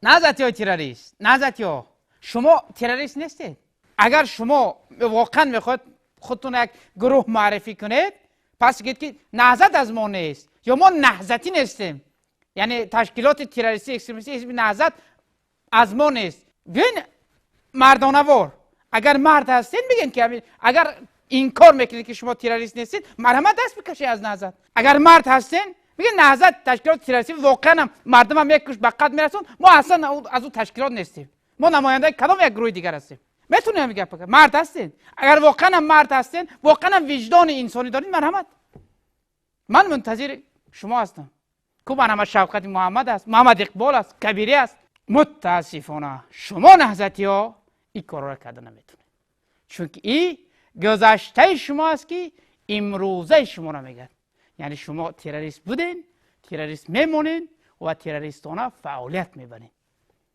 Наҳзатиҳои террорист, наҳзатиҳо, шумо террорист нестед. Агар шумо воқеан мехоҳед худтон як гурӯҳ муаррифӣ кунед, пас гӯед, ки Наҳзат аз мо нест ё мо наҳзатӣ нестем, яъне ташкилоти террористӣ, экстремистӣ, ҳизби Наҳзат аз мо нест. Биёин мардонавор, агар мард ҳастед, бигӯед, ки агар инкор мекунед, ки шумо террорист нестед, марҳамат, даст бикашед аз Наҳзат. Агар мард ҳастед, бигӯед: Наҳзат ташкилоти террористӣ, воқеан ҳам мардумам мекушт, ба қатл мерасон, мо аслан аз ӯ ташкилот нестем, мо намояндаи кадом як гурӯҳи дигар ҳастем. Метавонем ҳамин гап? Мард ҳастед, агар воқеан ҳам мард ҳастед, воқеан ҳам виҷдони инсонӣ доред, марҳамат, ман мунтазири шумо ҳастам. Ку марҳамат, Шавкати Муҳаммад аст, Муҳаммад Иқбол аст, Кабирӣ аст. Мутаассифона, шумо наҳзатиҳо ин корро карда наметавонед, чунки ин гузаштаи шумо аст, ки имрӯзаи шуморо мегӯяд. Яъне шумо террорист буден, террорист мемонед ва террористона фаъолият мебаред.